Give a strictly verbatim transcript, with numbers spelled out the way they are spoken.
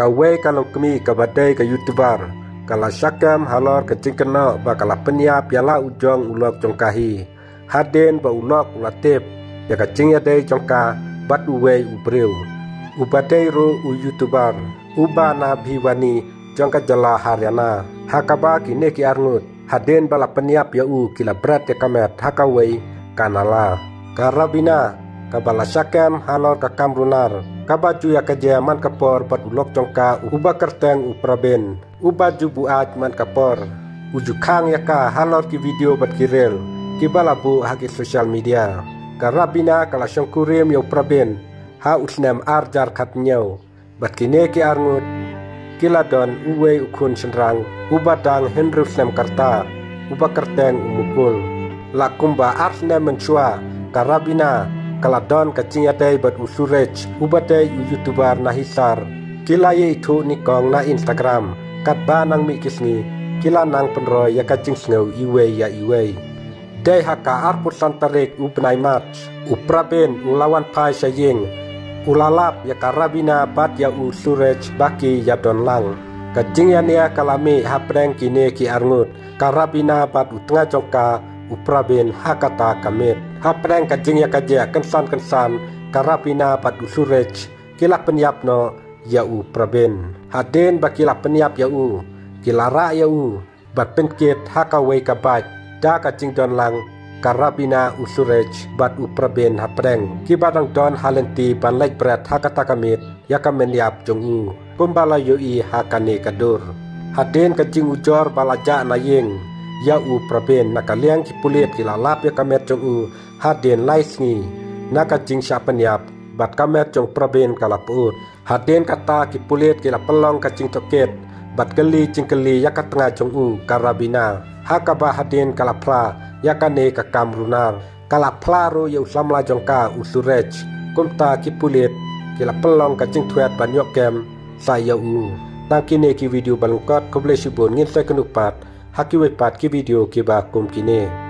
Kawei ka longkmie kaba dei ka YouTuber ka la shah kem halor ka jingkynnoh ba ka la pynïap ïa la u jong u lok jong ka hi. Hadien ba u lok u la tip ïa ka jingïadei jong ka bad uwei u briew uba dei ruh u YouTuber uba na Bhiwani jong ka jylla Haryana. Ha kaba kine ki arngut hadien ba la pynïap ïa u ki la bret ïa ka met ha kawei ka nala. Ka Rabina kaba la shah kem halor ka kam runar kaba ju ïa ka jia man ka por bad u lok jong ka uba kyrteng u Prabin uba ju buaid man ka por. U ju khang ïa ka halor ki video bad ki reel kiba la buh ha ki social media. Ka Rabina ka la shongkurim ïa u Prabin ha u snem ar hajar khathynñiew. Bad kine ki arngut ki la don uwei u khun shynrang uba dang hynriew snem ka rta uba kyrteng u Mukul. La kumba ar snem mynshuwa ka Rabina ka la don ka jingïadei bad u Surej uba dei u YouTuber na Hisar. Ki la ïaithuh nyngkong na Instagram katba nang mih ki sngi ki la nang pynroi ïa ka jingsngew iwei ïa iwei. Dei ha ka arphew san tarik u bnai March u Prabin u la wan phai sha ïing. U la lap ïa ka Rabina bad ïa u Surej ba ki ïa don lang. Ka jingïania ka la mih hapdeng kine ki arngut, ka Rabina bad u tnga jong ka u Prabin ha kata ka miet. Hapdeng ka jingïakajia kynsan kynsan ka Rabina bad u Surej ki la pynïap noh ïa u Prabin. Hadien ba ki la pynïap ïa u ki la rah ïa u bad pynkit ha kawei ka bike da ka jingdon lang ka Rabina, u Surej bad u Prabin hapdeng kiba dang don ha lynti ban leit bret ha kata ka miet ïa ka mynïap jong u kumba la ïohi ha kane ka dur. Hadien ka jingujor ba la jah na ïing ïa u Prabin, na ka liang ki pulit ki la lap ïa ka met jong u hadien lai sngi na ka jingshah pynïap bad ka met jong Prabin ka la pyut. Hadien kata ki pulit ki la pynlong ka jingtohkit bad kylli jingkylli ïa ka tnga jong u ka Rabina ha kaba hadien ka la phla ïa kane ka kam runar. Ka la phla ruh ïa u samla jong ka u Surej. Kumta ki pulit ki la pynlong ka jingthwet ban ïoh kem sa ïa u. Tang kine ki video ba lyngkot, khublei shibun, ngin sa ïakynduh pat ha kiwei pat ki video kiba kum kine.